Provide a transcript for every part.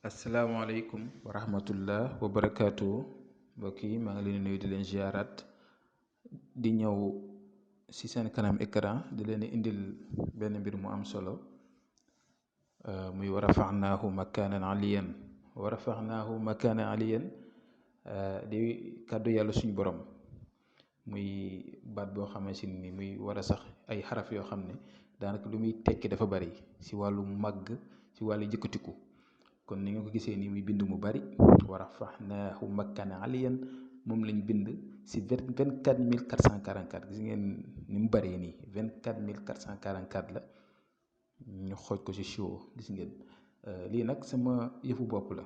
asalaamaaleykum wa rahmatullah wa barakaatu mbokk yi maa ngi leen di nuyu di leen ziaraat di ñëw ci seen kanam écran di leen indil benn mbir mu am solo muy wa rafaxnaahu makaanan aliyan wa rafaxnaahu makaanan aliyan di kàddu yàlla suñu borom muy baat boo xamante ni muy war a sax ay xaraf yoo xam ne daanaka lu muy tekki dafa bari ci wàllu màgg ci wàllu jëkkatiku kon ni nga ko gisee nii muy bind mu bari wa rafaxnaahu makaanan aliyan moom lañ bind ci 24444 gis ngeen ni mu bëree nii 24444 la ñu xooj ko ci show gis ngeen lii nag sama yëfu bopp la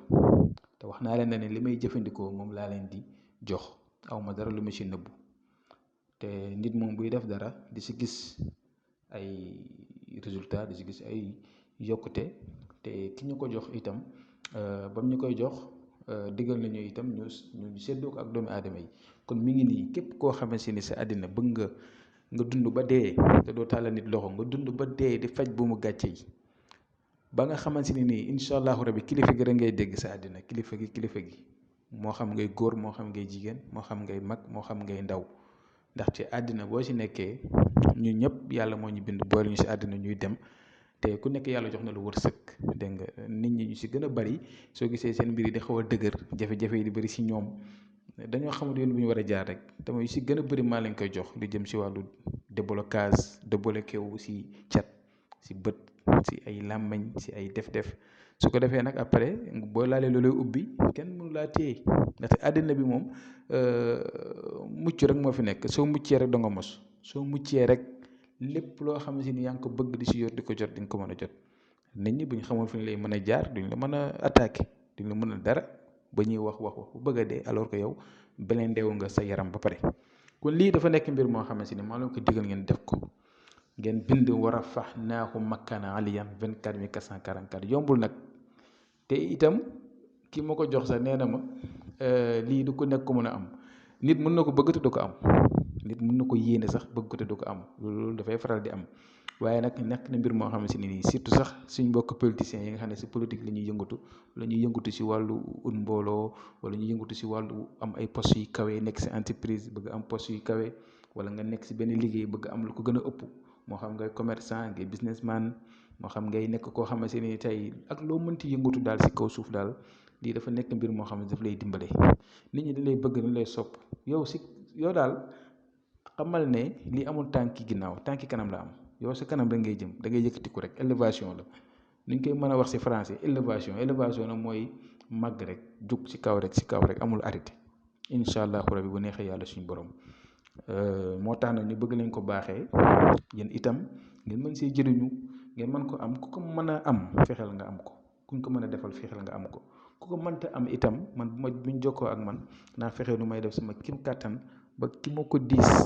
te wax naa leen ne li may jëfandikoo moom laa leen di jox awma dara lu ma ci nëbbu te nit moom buy def dara di ci gis ay résultat di ci gis ay yokkute te ki ñu ko jox itam bam ñu koy jox digal nañu itam ñu séddoo ko ak doomi aadama yi kon mi ngi nii képp koo xamante ni sa àddina bëgg nga dund ba dee te doo tàllal nit loxo nga dund ba dee di faj bu mu gàcce yi ba nga xamante ni nii incha allahu rabi kilifa gi rek ngay dégg sa àddina kilifa gi moo xam ngay góor moo xam ngay jigéen moo xam ngay mag moo xam ngay ndaw ndaxte àddina boo ci nekkee ñun ñëpp yàlla moo ñu bind boole ñu si àddina ñuy dem te ku nekk yàlla jox na lu wërsëg dégg nga nit ñi ñu si gën a bari soo gisee seen mbir yi di xaw a dëgër jafe-jafe yi di bari si ñoom dañoo xamul yoon bu ñu war a jaar rek te yu si gën a bari maa lañ koy jox lu jëm si wàllu déblocage débloqué wu si cat si bët si ay làmmañ si ay def-def su ko defee nag après boo laalee loolay ubbi kenn mënu laa téye ndaxte àddina bi moom mucc rek moo fi nekk soo muccee rek da nga mos soo muccee rek lépp loo xam ne yaa ngi ko bëgg di si yor di ko jot di nga ko mën a jot nit ñi bu ñu xamoon fi ñu lay mën a jaar duñ la mën a attaqué duñ la mën a dara ba ñuy wax bu bëgg a dee alors que yow beneen ndeewu nga sa yaram ba pare kon lii dafa nekk mbir moo xamante ni maa leen ko digal ngeen def ko ngeen bind wa rafaxnaahu makaanan aliyan 24444 yombul nag te itam ki ma ko jox sax nee na ma lii du ko nekk ko mën a am nit mën na ko bëgg te du ko am nit mën na ko yéene sax bëgg ko te du ko am loolu dafay faral di am waaye nag nekk na mbir moo xamante ni nii surtout sax suñ mbokk politiciens yi nga xam ne si politique la ñuy yëngatu la ñuy yëngatu si wàllu ut mbooloo wala ñuy yëngatu si wàllu am ay postes yu kawe nekk si entreprise bëgg am poste yu kawe wala nga nekk si benn liggéey bëgg am lu ko gën a ëpp moo xam ngay commerçant ngay businessman moo xam ngay nekk koo xamante ni tey ak loo mënti yëngatu daal si kaw suuf daal lii dafa nekk mbir moo xam ne daf lay dimbale nit ñi dañ lay bëgg dañ lay sopp yow daal xamal ne lii amul tànki ginnaaw tànki kanam la am yow sa kanam rek ngay jëm da ngay yëkkatiku rek élévation la nuñ koy mën a wax si français élévation nag mooy màgg rek jug si kaw rek amul arrêté incha allahu rabi bu neexee yàlla suñu borom moo tax nag ñu bëgg leen ko baaxee yéen itam ngeen mën see jëriñu ngeen mën ko am ku ko mën a am fexeel nga am ko kuñ ko mën a defal fexeel nga am ko ku ko mënta am itam man buñ jokkoo ak man naa fexe nu may def sama kim kàttan ba ki ma ko diis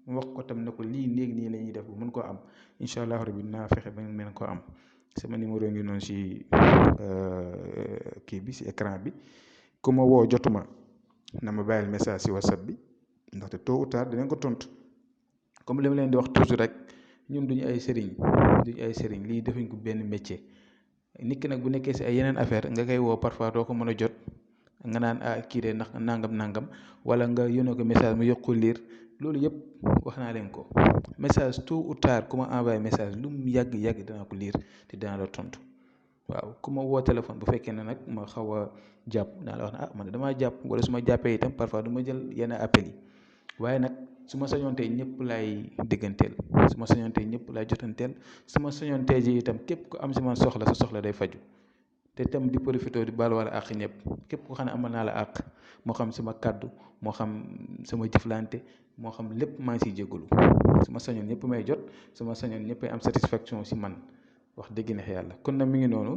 wax ko tam ne ko lii léegi nii la ñuy def bu mën koo am incha allah rabbi naa fexe ba ngeen mën koo am sama numéro ngi noonu si kii bi si écran bi ku ma woo jotuma na ma bàyyil message si whatsapp bi ndaxte tôt ou tard dinañ ko tontu comme li ma leen di wax toujours rek ñun duñu ay sëriñ lii defuñ ko benn métier nit ki nag bu nekkee si ay yeneen affaire nga koy woo parfois doo ko mën a jot nga naan kii de ndax nangam wala nga yónnee ko message mu yokku liir loolu yëpp wax naa leen ko message tôt ou tard ku ma envoyé message lu mu yàgg danaa ko liir te danaa la tontu waaw ku ma woo téléphone bu fekkee ne nag ma xaw a jàpp naa la wax ne man damaa jàpp wala su ma jàppee itam parfois du ma jël yenn appels yi waaye nag su ma sañoon tey ñëpp laay digganteel su ma sañoon tey ñëpp laay jotanteel su ma sañoon tey ji itam képp ku am si man soxla sa soxla day faju te itam di profité di baal wala àq ñëpp képp ko xam ne amal naa la àq moo xam sama kàddu moo xam sama jëflante moo xam lépp maa ngi siy jégalu su ma sañoon ñëpp may jot su ma sañoon ñëpp am satisfaction si man wax dëgg neex yàlla kon nag mi ngi noonu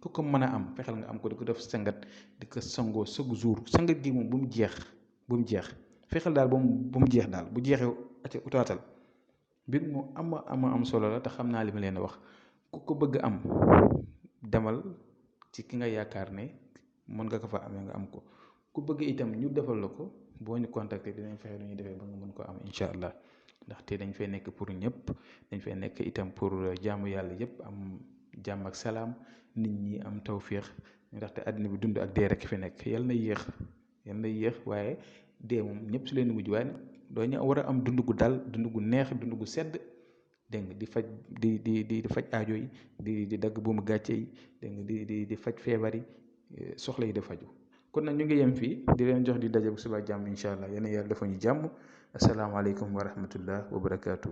ku ko mën a am fexeel nga am ko di ko def sangat di ko sangoo chaque jour sangat gi moom bu mu jeex fexeel daal ba mu jeex daal bu jeexee ati utaatal mbir mu am solo la te xam naa li ma leen wax ku ko bëgg am demal ci ki nga yaakaar ne mën nga ko fa amee nga am ko ku bëgg itam ñu defal la ko boo ñu contacter dinañ fexe lu ñuy defee ba nga mën ko am incha allah ndaxte dañ fay nekk pour ñëpp dañ fay nekk itam pour jaamu yàlla yëpp am jàmm ak salaam nit ñi am tawféex ndaxte àddina bi dund ak dee rek fi nekk. yal na yéex waaye dee moom ñëpp si leen di mujj waaye doo ñu war a am dund gu dal, dund gu neex, dund gu sedd. dégg nga di faj di faj aajo yi di dagg buumu gàcce yi dégg nga di faj feebar yi soxla yi di faju. kon nag ñu ngi yem fii di leen jox di daje bu subaa jàmm incha allah yéen yàlla dafa ñu jàmm. asalaamaaleykum wa rahmatullah wa barakaatu.